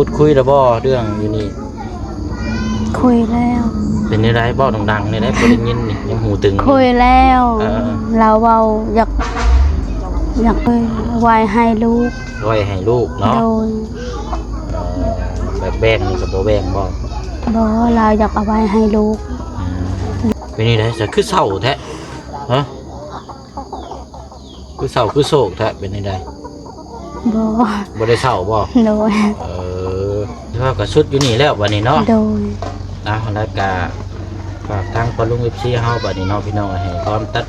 ພູດຄຸຍແລ້ວບໍ່ເລື່ອງຢູ່ນີ້? ຄຸຍແລ້ວ. ເປັນແນວໃດ? ເວົ້າດັງໆ ແນວໃດ ບໍ່ໄດ້ຍິນນີ້ ຍັງຫູຕຶງ. ຄຸຍແລ້ວ. ເອີ ລາວເວົ້າຢາກ ຢາກໄວ້ໃຫ້ລູກ. ໄວ້ໃຫ້ລູກເນາະ. ໂດຍ. ເອີ ແບບແບ່ງນີ້ກໍບໍ່ແບ່ງບໍ່? ບໍ່ ລາວຢາກເອົາໄວ້ໃຫ້ລູກ. ອືມ ເປັນແນວໃດ ຄືເສົ້າແທ້? ຮະ? ຄືເສົ້າຄືໂສກແທ້ ເປັນຈັ່ງໃດ? ບໍ່ ບໍ່ໄດ້ເສົ້າບໍ່? ໂດຍ. ເອີ ຖືວ່າກໍສຸດຢູ່ນີ້ແລ້ວບັດນີ້ເນາະ. ໂດຍ. ເອົາ ແລ້ວກໍຝາກທາງພໍ່ລຸງ ເອັຟຊີ ເຮົາບັດນີ້ເນາະ ພີ່ນ້ອງ ໃຫ້ຄວາມຕັດ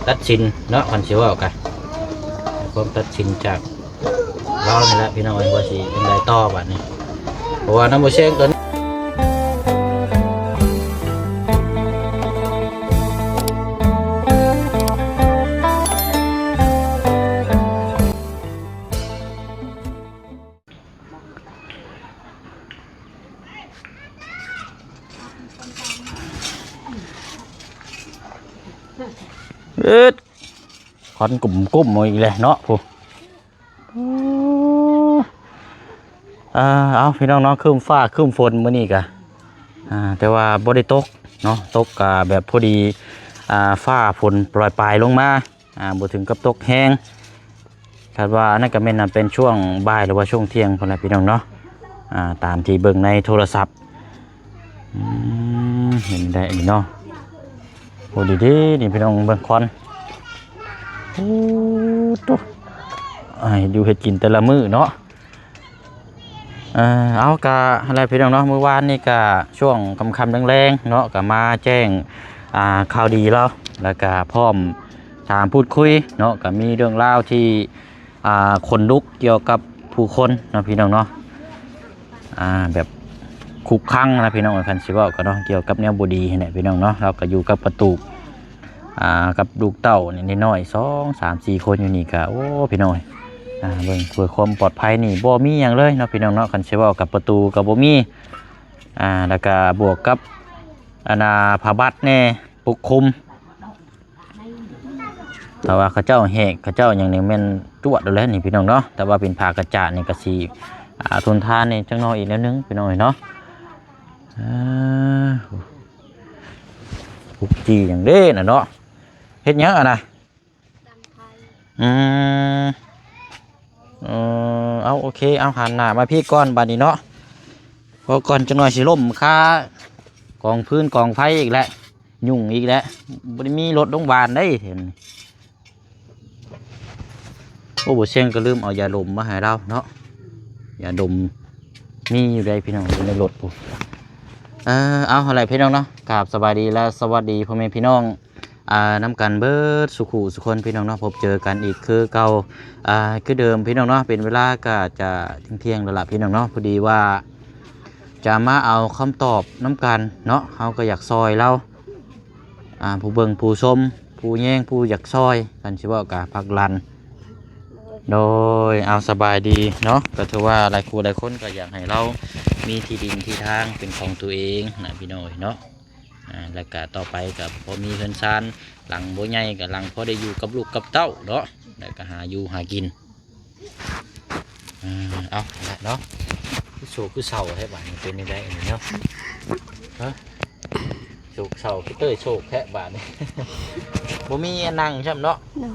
ຕັດສິນເນາະ ຄັນຊິເວົ້າກໍ ໃຫ້ຄວາມຕັດສິນຈາກ ລາວນີ້ແຫຼະ ພີ່ນ້ອງເອີຍ ວ່າຊິຈັ່ງໃດຕໍ່ບາດນີ້ ເພາະວ່ານ້ຳບໍ່ແຊງຕອນ ເອີດ ຄວັນກຸ້ມໆ ເອົາອີກແລ້ວເນາະ ຜູ້ ເອີ ເອົາ ພີ່ນ້ອງເນາະ ຄຶ້ມຟ້າຄຶ້ມຝົນມື້ນີ້ກະ ອ່າ ແຕ່ວ່າບໍ່ໄດ້ຕົກເນາະ ຕົກກະແບບພໍດີ ອ່າ ຟ້າຝົນປລອຍປາຍລົງມາ ອ່າ ບໍ່ເຖິງກັບຕົກແຮງ ຄາດວ່າອັນນັ້ນກະແມ່ນ ເປັນຊ່ວງບ່າຍ ຫຼືວ່າຊ່ວງທ່ຽງພຸ້ນແຫຼະ ພີ່ນ້ອງເນາະ ອ່າ ຕາມທີ່ເບິ່ງໃນໂທລະສັບ. ອືມ ເຫັນໄດ້ນີ້ເນາະ ໂອ້ ດີໆ ນີ້ພີ່ນ້ອງເບິ່ງຄວັນ ໂອ້ ໂຕ ອ່າ ເຮັດຢູ່ເຮັດກິນແຕ່ລະມື້ເນາະ ເອີ ເອົາ ກະຫັ້ນແຫຼະພີ່ນ້ອງເນາະ ມື້ວານນີ້ກະຊ່ວງຄ່ຳໆແລງໆເນາະ ກະມາແຈ້ງ ອ່າ ຂ່າວດີລາວ ແລ້ວກະພ້ອມຖາມພູດຄຸຍເນາະ ກະມີເລື່ອງລາວທີ່ ອ່າ ຂົນລຸກກ່ຽວກັບຜູ້ຄົນເນາະ ພີ່ນ້ອງເນາະ ອ່າ ແບບຄຸກຄັງນະ ພີ່ນ້ອງ ຄັນຊິເວົ້າກໍເນາະ ກ່ຽວກັບແນວບໍ່ດີຫັ້ນແຫຼະ ພີ່ນ້ອງເນາະ ລາວກໍຢູ່ກັບປະຕູ ອ່າ ກັບລູກເຕົ້ານີ້ນ້ອຍໆ ສອງສາມສີ່ຄົນຢູ່ນີ້ກໍ ໂອ້ ພີ່ນ້ອງ ອ່າ ເບິ່ງເພື່ອຄວາມປອດໄພນີ້ບໍ່ມີຫຍັງເລີຍເນາະ ພີ່ນ້ອງເນາະ ຄັນຊິເວົ້າກັບປະຕູກໍບໍ່ມີ ອ່າ ແລ້ວກໍບວກກັບ ອັນນ່າ ຜ້າບັດແດ່ປົກຄຸມ ຖ້າວ່າເຂົາເຈົ້າແຫກ ເຂົາເຈົ້າຫຍັງນີ້ແມ່ນຈວດໂລດແຫຼະນີ້ພີ່ນ້ອງເນາະ ແຕ່ວ່າເປັນຜ້າກະຈາດນີ້ກໍຊິ ອ່າ ທົນທານແດ່ຈັກໜ້ອຍອີກແນວໜຶ່ງພີ່ນ້ອງເອີຍເນາະ ອ່າ ປຸກຈີ່ຫຍັງເດ້ນະເນາະ ເຮັດຫຍັງອັນນ່າ? ອືມ ເອີ ເອົາ ໂອເຄ ເອົາ ຫັນໜ້າມາພີ້ກ່ອນບາດນີ້ເນາະ ເພາະກ່ອນຈັກໜ້ອຍຊິລົ້ມຄາກອງຟືນກອງໄຟອີກແຫຼະ ຫຍຸ້ງອີກແຫຼະ ບໍ່ໄດ້ມີລົດໂຮງບານເດ້ ໂອ້ ບໍ່ຊຽງກໍລືມເອົາຢາດົມມາໃຫ້ລາວເນາະ ຢາດົມມີຢູ່ໃດ໋ພີ່ນ້ອງ ຢູ່ໃນລົດພຸ້ນ ເອີ ເອົາ ຫັ້ນແຫຼະພີ່ນ້ອງເນາະ ກາບສະບາຍດີ ແລະ ສະຫວັດດີພໍ່ແມ່ພີ່ນ້ອງ ອ່າ ນຳກັນເບິດສູ່ຄູ່ສູ່ຄົນພີ່ນ້ອງເນາະ ພົບເຈີກັນອີກຄືເກົ່າ ອ່າ ຄືເດີມພີ່ນ້ອງເນາະ ເປັນເວລາກໍຈະທ່ຽງໆແລ້ວລະພີ່ນ້ອງເນາະ ພໍດີວ່າຈະມາເອົາຄຳຕອບນຳກັນເນາະ ເຮົາກໍຢາກຊ່ອຍລາວ ອ່າ ຜູ້ເບິ່ງຜູ້ຊົມ ຜູ້ແຍງ ຜູ້ຢາກຊ່ອຍ ຄັນຊິເວົ້າກໍພັກລັນ ໂດຍ ເອົາ ສະບາຍດີເນາະ ກໍຖືວ່າຫຼາຍຄູ່ຫຼາຍຄົນກໍຢາກໃຫ້ລາວມີທີ່ດິນທີ່ທາງເປັນຂອງຕົວເອງນະ ພີ່ນ້ອງເອີຍເນາະ. ອ່າ ແລ້ວກະຕໍ່ໄປກະພໍມີເຮືອນຊານ ຫຼັງບໍ່ໃຫຍ່ກະຫຼັງພໍໄດ້ຢູ່ກັບລູກກັບເຕົ້າເນາະ ແລ້ວກະຫາຢູ່ຫາກິນ ອ່າ ເອົາລະເນາະ ຄືໂສກຄືເສົ້າແທ້ບາດນີ້ ເປັນຈັ່ງໃດອັນນີ້ເນາະ ຮະ ໂສກເສົ້າຄືເຕີຍໂສກແທ້ບາດນີ້ ບໍ່ມີອັນນັ່ງຊ້ຳເນາະ ໂດຍ.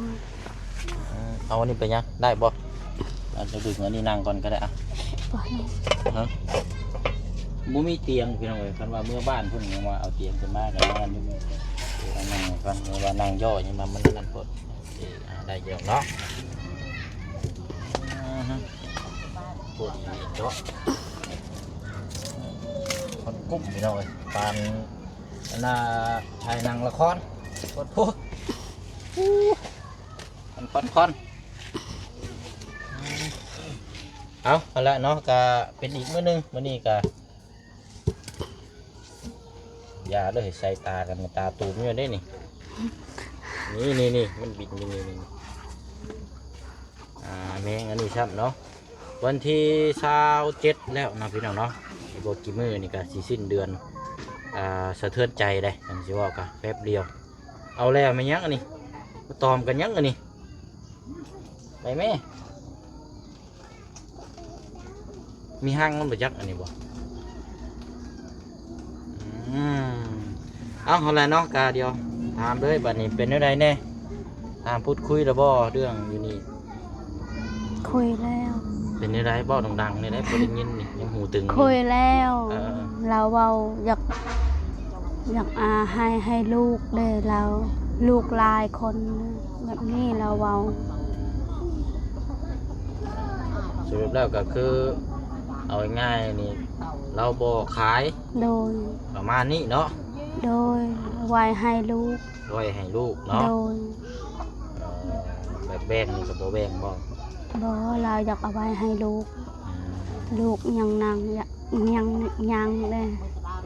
ເອີ ເອົາອັນນີ້ໄປຍັງ ໄດ້ບໍ່? ອັນ ດຶງອັນນີ້ນັ່ງກ່ອນກໍໄດ້ ອະ ບໍ່ໄດ້ ຮະ ບໍ່ມີຕຽງພີ່ນ້ອງເອີຍ ຄັນວ່າເມືອບ້ານພຸ້ນຍັງວ່າເອົາຕຽງຂຶ້ນມາກໍນອນຢູ່ນີ້ ເອີ ນັ່ງກ່ອນ ວ່ານັ່ງຍໍ້ຍັງວ່າມັນນັ້ນໂພດ ເອີ ອາ ໄດ້ຢູ່ດອກເນາະ ອືຮຶ ໂພດອີ່ຫຼີເນາະ ຄົນກຸ້ມພີ່ນ້ອງເອີຍ ປານອັນນ່າ ຖ່າຍໜັງລະຄອນ ໂພດໂພດ. ຄອນໆ ເອົາ ຫັ້ນແຫຼະເນາະ ກະເປັນອີກມື້ໜຶ່ງ ມື້ນີ້ກະ ຢ່າເລີຍ ໃສ່ຕາກັນ ຕາຕູມຢູ່ເດ້ນີ້ ນີ້ໆໆ ມັນບິນຢູ່ນີ້ ນີ້ ອ່າ ແມງອັນນີ້ຊ້ຳເນາະ ວັນທີຊາວເຈັດແລ້ວເນາະ ພີ່ນ້ອງເນາະ ອີກບໍ່ກີ່ມື້ນີ້ກະຊິສິ້ນເດືອນ ອ່າ ສະເທືອນໃຈເດ້ ຄັນຊິເວົ້າກະແປັບດຽວ ເອົາແລ້ວແມ່ນຫຍັງອັນນີ້ ມາຕອມກັນຫຍັງອັນນີ້ ໄປແມ່ ມີຮັງມັນບໍ່ຈັກອັນນີ້ບໍ່? ອືມ ເອົາ ຫັ້ນແຫຼະເນາະ ກະດຽວຖາມເລີຍ ບາດນີ້ເປັນແນວໃດແດ່? ຖາມ ພູດຄຸຍແລ້ວບໍ່ເລື່ອງຢູ່ນີ້? ຄຸຍແລ້ວ. ເປັນແນວໃດ? ເວົ້າດັງໆ ແນວໃດ ບໍ່ໄດ້ຍິນນີ້ ຍັງຫູຕຶງຢູ່. ຄຸຍແລ້ວ. ເອີ ລາວເວົ້າຢາກ ຢາກ ອາ ໃຫ້ ໃຫ້ລູກເດ້ລາວ ລູກຫຼາຍຄົນ ແບບນີ້ລາວເວົ້າ. ສະຫຼຸບແລ້ວກໍຄື ເອົາງ່າຍໆນີ້ ລາວບໍ່ຂາຍ. ໂດຍ. ປະມານນີ້ເນາະ. ໂດຍ. ໄວ້ໃຫ້ລູກ. ໄວ້ໃຫ້ລູກເນາະ. ໂດຍ. ເອີ ແບບແບ່ງນີ້ກໍບໍ່ແບ່ງບໍ່? ບໍ່ ລາວຢາກເອົາໄວ້ໃຫ້ລູກ. ອືມ ລູກຍັງນັ່ງ ຍັງ ຍັງເດ້.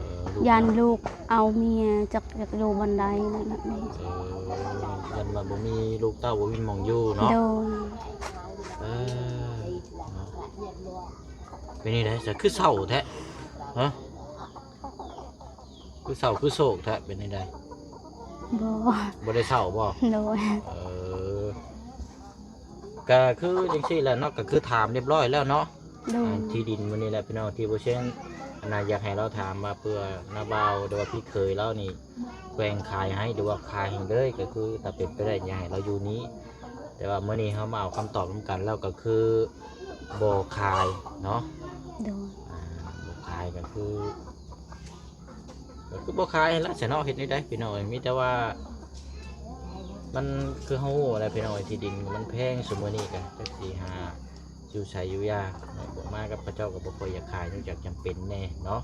ເອີ ລູກ ຢ້ານລູກເອົາເມຍ ຈັກ ຈັກຢູ່ບ່ອນໃດແບບນີ້. ເອີ ຢ້ານວ່າບໍ່ມີລູກເຕົ້າ ບໍ່ມີໝ່ອງຢູ່ເນາະ. ໂດຍ. ເອີ ເນາະ ເປັນຈັ່ງໃດຊະ ຄືເສົ້າແທ້? ຮະ ຄືເສົ້າຄືໂສກແທ້ ເປັນຈັ່ງໃດ? ບໍ່ ບໍ່ໄດ້ເສົ້າບໍ່? ໂດຍ. ເອີ ກະຄືຈັ່ງຊີ້ແຫຼະເນາະ ກະຄືຖາມຮຽບຮ້ອຍແລ້ວເນາະ. ໂດຍ. ອ່າ ທີ່ດິນມື້ນີ້ແຫຼະພີ່ນ້ອງ ທີ່ບໍ່ເຊັ່ນ ອັນນ່າ ຢາກໃຫ້ລາວຖາມວ່າ ເພື່ອນ້າບ່າວ ຫຼືວ່າພີ່ເຂີຍລາວນີ້ ແບ່ງຂາຍໃຫ້ ຫຼືວ່າຂາຍໃຫ້ເລີຍ ກໍຄືຖ້າເປັນໄປໄດ້ ຢາກໃຫ້ລາວຢູ່ນີ້. ແຕ່ວ່າມື້ນີ້ເຮົາມາເອົາຄຳຕອບນຳກັນ ແລ້ວກໍຄືບໍ່ຂາຍເນາະ. ໂດຍ. ອ່າ ບໍ່ຂາຍກໍຄື ກໍຄືບໍ່ຂາຍຫັ້ນລະຊະເນາະ ເຮັດແນວໃດພີ່ນ້ອງເອີຍ. ມີແຕ່ວ່າ ມັນຄືເຮົາຮູ້ແຫຼະພີ່ນ້ອງເອີຍ ທີ່ດິນມັນແພງຊຸມື້ນີ້ ກໍຈັກຊິຫາຢູ່ໃສຢູ່ຢາເນາະ. ບໍ່ມາກັບເຂົາເຈົ້າກໍບໍ່ຄ່ອຍຢາກຂາຍ ນອກຈາກຈຳເປັນແດ່ເນາະ.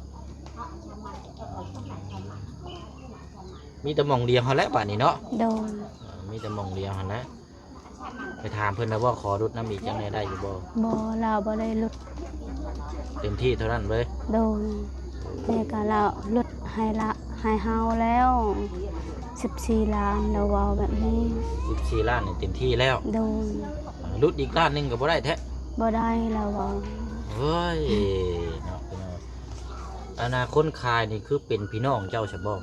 ມີແຕ່ໝ່ອງດຽວຫັ້ນແຫຼະບາດນີ້ເນາະ. ໂດຍ. ເອີ ມີແຕ່ໝ່ອງດຽວຫັ້ນແຫຼະ. ໄປຖາມເພິ່ນແລ້ວບໍ່? ຂໍຫຼຸດນຳອີກຈັກແດ່ໄດ້ຢູ່ບໍ່? ບໍ່ ລາວບໍ່ໄດ້ຫຼຸດ. ເຕັມທີ່ເທົ່ານັ້ນເລີຍ? ໂດຍ. ນີ້ກໍລາວຫຼຸດໃຫ້ລະ ໃຫ້ເຮົາແລ້ວສິບສີ່ລ້ານ ລາວເວົ້າແບບນີ້. ສິບສີ່ລ້ານນີ້ເຕັມທີ່ແລ້ວ? ໂດຍ. ຫຼຸດອີກລ້ານໜຶ່ງກໍບໍ່ໄດ້ແທ້? ບໍ່ໄດ້ ລາວເວົ້າ. ເຮີ້ຍ ເນາະ ພີ່ນ້ອງ. ອັນນ່າ ຄົນຂາຍນີ້ຄືເປັນພີ່ນ້ອງເຈົ້າຊະບໍ່?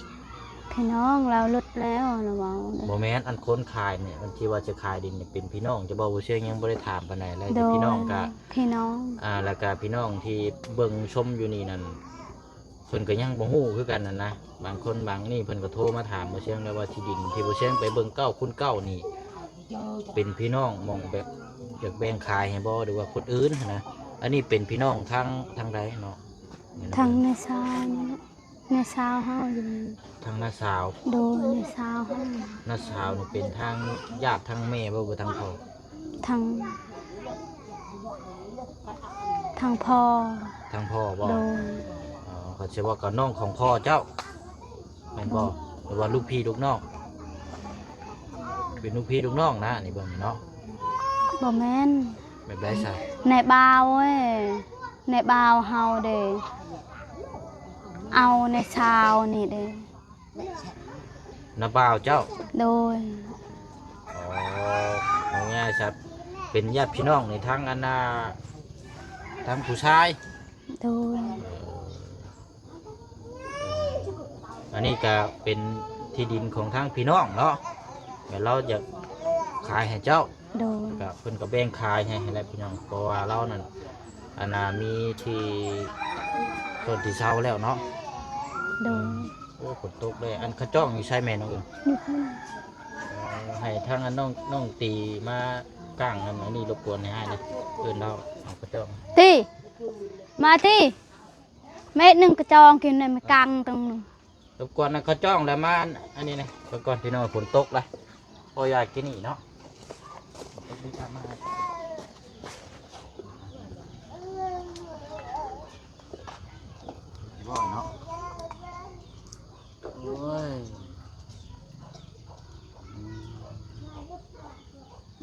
ພີ່ນ້ອງລາວຫຼຸດແລ້ວ ລາວເວົ້າເດ້. ບໍ່ແມ່ນ ອັນຄົນຂາຍນີ້ ອັນທີ່ວ່າຈະຂາຍດິນນີ້ ເປັນພີ່ນ້ອງຈະບໍ່? ບໍ່ເຊີງຍັງບໍ່ໄດ້ຖາມປານໃດເລີຍ. ໂດຍ. ແຕ່ພີ່ນ້ອງກະ ພີ່ນ້ອງ ອ່າ ແລ້ວກະພີ່ນ້ອງທີ່ເບິ່ງຊົມຢູ່ນີ້ນັ້ນ ເພິ່ນກໍຍັງບໍ່ຮູ້ຄືກັນຫັ້ນນະ. ບາງຄົນບາງນີ້ເພິ່ນກໍໂທມາຖາມບໍ່ເຊີງແລ້ວວ່າ ທີ່ດິນທີ່ບໍ່ເຊີງໄປເບິ່ງເກົ້າຄູນເກົ້ານີ້ ເປັນພີ່ນ້ອງໝ່ອງແບບຢາກແບ່ງຂາຍໃຫ້ບໍ່ ຫຼືວ່າຄົນອື່ນຫັ້ນນະ? ອັນນີ້ເປັນພີ່ນ້ອງທາງ ທາງໃດເນາະ? ທາງນ້າສາວນີ້ແຫຼະ. ນ້າສາວເຮົາຢູ່. ທາງນ້າສາວ? ໂດຍ ນ້າສາວເຮົາ. ນ້າສາວນີ້ເປັນທາງຍາດທາງແມ່ບໍ່ ຫຼືທາງພໍ່? ທາງ ທາງພໍ່. ທາງພໍ່ບໍ່? ໂດຍ. ອໍ ເຂົາຊິວ່າກໍນ້ອງຂອງພໍ່ເຈົ້າແມ່ນບໍ່? ໂດຍ. ຫຼືວ່າລູກພີ່ລູກນ້ອງ? ເປັນລູກພີ່ລູກນ້ອງນະ ນີ້ເບິ່ງນີ້ເນາະ. ບໍ່ແມ່ນ. ແບບໃດຊະ? ນາຍບ່າວເອີຍ ນາຍບ່າວເຮົາເດ້ ເອົານາຍສາວນີ້ເດ້. ນ້າບ່າວເຈົ້າ? ໂດຍ. ອໍ ເອົາງ່າຍຊະ ເປັນຍາດພີ່ນ້ອງໃນທາງອັນນ່າ ທາງຜູ້ຊາຍ? ໂດຍ. ເອີ ອັນນີ້ກະເປັນທີ່ດິນຂອງທາງພີ່ນ້ອງເນາະ ແມ່ນລາວຢາກຂາຍໃຫ້ເຈົ້າ. ໂດຍ. ກະເພິ່ນກະແບ່ງຂາຍໃຫ້ຫັ້ນແຫຼະພີ່ນ້ອງ ເພາະວ່າລາວນັ້ນ ອັນນ່າ ມີທີ່ ບ່ອນທີ່ເຊົ່າແລ້ວເນາະ. ໂດຍ. ໂອ້ ຝົນຕົກເດ້. ອັນຂະຈ້ອງຢູ່ໃສແມ່ນ້ອງເອີຍ? ຢູ່ພຸ້ນ. ເອີ ໃຫ້ທາງອັນນ້ອງ ນ້ອງຕີມາກ້າງອັນ ອັນນີ້ ລົບກວນໃຫ້ອ້າຍແດ່ ເອີ້ນລາວເອົາຂະຈ້ອງ. ຕີ ມາຕີ ແມ່ໜຶ່ງກະຈອງກິນໃນມາກັງຕົງໜຶ່ງ. ລົບກວນນະ ເຂົາຈ້ອງແລ້ວມາ ອັນນີ້ນະ ໄປກ່ອນພີ່ນ້ອງ ຝົນຕົກລະ ພໍຢາກກິນນີ້ເນາະ. ຕົກດີຕາມມາ ບໍ່ເນາະ. ໂອ້ຍ ອື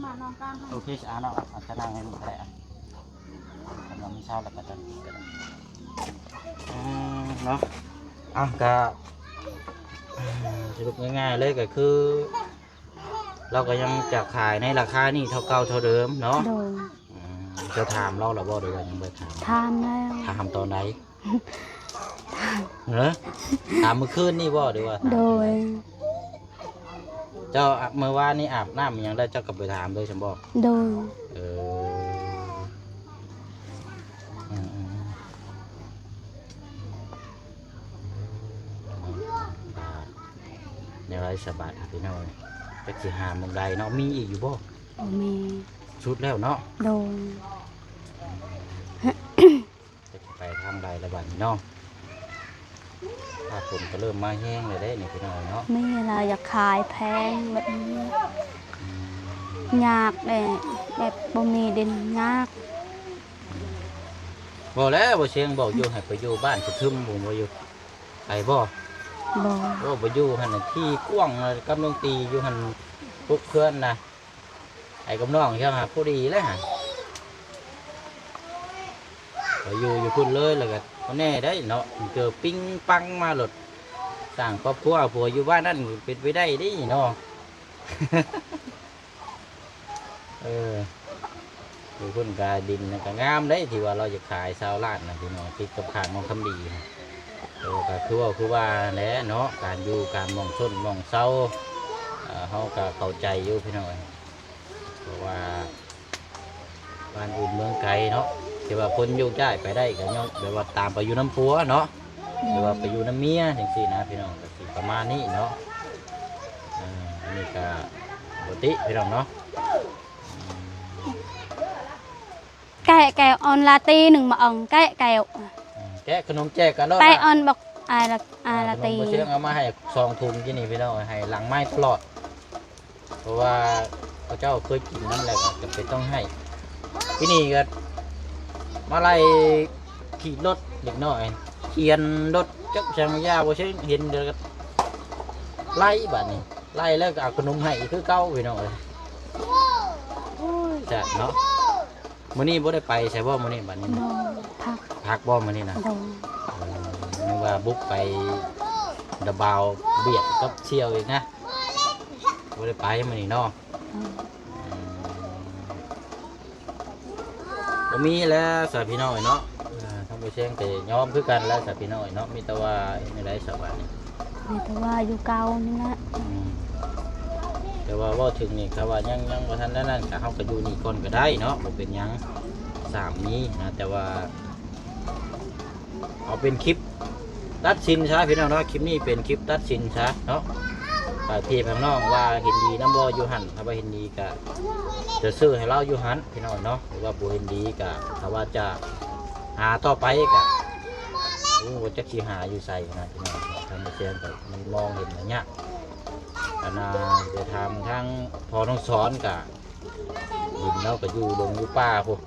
ມ. ມານອນກາງ ໂອເຄ ອາເນາະ ອາດຈະນັ່ງໃຫ້ມັນກະໄດ້ອະ ກຳລັງເຊົ້າແລ້ວກະຈະກະໄດ້ ອືມ ເນາະ. ເອົາ ກະ ອືມ ສະຫຼຸບງ່າຍໆເລີຍກະຄື ລາວກະຍັງຈະຂາຍໃນລາຄານີ້ເທົ່າເກົ່າເທົ່າເດີມເນາະ. ໂດຍ. ອືມ ເຈົ້າຖາມລາວແລ້ວບໍ່ ຫຼືວ່າຍັງບໍ່ໄດ້ຖາມ? ຖາມແລ້ວ. ຖາມຕອນໃດ? ເອີ ຖາມມື້ຄືນນີ້ບໍ່ ຫຼືວ່າຖາມ? ໂດຍ. ເຈົ້າ ອະ ມື້ວານນີ້ອາບນ້ຳອີ່ຫຍັງແລ້ວ ເຈົ້າກໍໄປຖາມເລີຍຊັ້ນບໍ່? ໂດຍ. ເອີ ອືມ ໄປສະບາດພີ່ນ້ອງ ຈັກຊິຫາໝ່ອງໃດເນາະ ມີອີກຢູ່ບໍ່? ບໍ່ມີ ສຸດແລ້ວເນາະ. ໂດຍ ຈັກຊິໄປທາງໃດລະບັດນີ້ເນາະ. ຟ້າຝົນກໍເລີ່ມມາແຮງແລ້ວເດ້ນີ້ພີ່ນ້ອງເນາະ. ມີລະຢາກຂາຍແພງແບບນີ້ ອືມ ຍາກແດ່ ແບບບໍ່ມີດິນຍາກ. ບໍ່ແລ້ວ ບໍ່ຊຽງບອກຢູ່ໃຫ້ໄປຢູ່ບ້ານສະທຶມພຸ້ນ ບໍ່ຢູ່ ໄປບໍ່? ບໍ່ ໂອ້ ບໍ່ຢູ່ຫັ້ນນະ ທີ່ກວ້າງກັບນ້ອງຕີຢູ່ຫັ້ນ ປຸກເຮືອນນະ ໄອ້ກັບນ້ອງເຈົ້າຫາຜູ້ດີແລ້ວຫະ ໄປຢູ່ຢູ່ພຸ້ນເລີຍ ແລ້ວກໍບໍ່ແນ່ໄດ໋ເນາະ ເກີດປິງປັງມາໂລດ ສ້າງຄອບຄົວ ຜົວຢູ່ບ້ານນັ້ນ ເປັນໄປໄດ້ເດ້ເນາະ. ເອີ ຢູ່ພຸ້ນກະດິນນັ້ນກະງາມເດ້ ທີ່ວ່າລາວຈະຂາຍຊາວລ້ານນະພີ່ນ້ອງ ຕິດກັບຂ້າງນ້ອງຄຳດີ. ເອີ ກະຄືເວົ້າຄືວ່າແຫຼະເນາະ ການຢູ່ການໝ່ອງຊົນໝ່ອງເຊົາ ເອີ ເຮົາກະເຂົ້າໃຈຢູ່ພີ່ນ້ອງເອີຍ ເພາະວ່າ ບ້ານອື່ນເມືອງໄກເນາະ ແຕ່ວ່າຄົນໂຍກຍ້າຍໄປໄດ້ກໍຍ້ອນແບບວ່າຕາມໄປຢູ່ນຳຜົວເນາະ ຫຼືວ່າໄປຢູ່ນຳເມຍຈັ່ງຊີ້ນະພີ່ນ້ອງ ກໍຊິປະມານນີ້ເນາະ. ເອີ ອັນນີ້ກໍປົກກະຕິພີ່ນ້ອງເນາະ. ແກະແກະອອນລາຕີໜຶ່ງມາອອງ ແກະແກະ ອືມ ແກະຂະໜົມແຈກກັນໂລດ ແປະອອນບັກອາຍລາ ອາຍລາຕີ ຂະໜົມບໍ່ເຊື່ອງເອົາມາໃຫ້ສອງຖົງກີ້ນີ້ພີ່ນ້ອງ ໃຫ້ຫຼັງໄມ້ຕະຫຼອດ. ເພາະວ່າເຂົາເຈົ້າເຄີຍກິນນຳແລ້ວກໍຈຳເປັນຕ້ອງໃຫ້. ປີນີ້ກໍມາໄລ່ຂີ່ລົດເດັກນ້ອຍ ຂຽນລົດຈັກສັງຢາບໍ່ເຊິ່ງເຫັນ ແລ້ວກໍໄລ່ບາດນີ້ ໄລ່ແລ້ວກໍເອົາຂະໜົມໃຫ້ອີກຄືເກົ່າພີ່ນ້ອງເອີຍ. ໂອ້ຍ ແຊບເນາະ. ມື້ນີ້ບໍ່ໄດ້ໄປໃສບໍ່ມື້ນີ້ບາດນີ້ນະ? ບໍ່ ພັກ ພັກບໍ່ມື້ນີ້ນະ? ໂດຍ ເອີ ນຶກວ່າບຸກໄປດະບ່າວບຽດກັບສ່ຽວອີກນະ ບໍ່ໄດ້ໄປມື້ນີ້ເນາະ. ອືມ ອືມ ບໍ່ມີແລ້ວສາພີ່ນ້ອງເອີຍເນາະ. ເອີ ທາງບໍ່ແຊງກໍຍອມຄືກັນແລ້ວສາພີ່ນ້ອງເອີຍເນາະ ມີແຕ່ວ່າເຮັດແນວໃດສາບາດນີ້ ມີແຕ່ວ່າຢູ່ເກົ່ານີ້ແຫຼະ. ອືມ ແຕ່ວ່າເວົ້າເຖິງນີ້ ຖ້າວ່າຍັງ ຍັງບໍ່ທັນນັ້ນ ກໍເຮົາກໍຢູ່ນີ້ກ່ອນກໍໄດ້ເນາະ ບໍ່ເປັນຫຍັງ ສາມມີນະ ແຕ່ວ່າ ເອົາເປັນຄລິບຕັດສິນຊະພີ່ນ້ອງເນາະ ຄລິບນີ້ເປັນຄລິບຕັດສິນຊະເນາະ. ຝາກພີ່ຝາກນ້ອງວ່າເຫັນດີນຳບໍ່ຢູ່ຫັ້ນ ຖ້າວ່າເຫັນດີກະຈະຊື້ໃຫ້ລາວຢູ່ຫັ້ນພີ່ນ້ອງເນາະ ຫຼືວ່າບໍ່ເຫັນດີກະ ຖ້າວ່າຈະຫາຕໍ່ໄປກະ ໂອ້ ຈັກຊິຫາຢູ່ໃສນະພີ່ນ້ອງ. ທາງບໍ່ແຊງກໍມີມອງເຫັນລະຍະ ອັນນ່າ ໄປຖາມທາງພໍ່ນ້ອງສອນກະ ດິນລາວກໍຢູ່ດົງຢູ່ປ່າພຸ້ນ.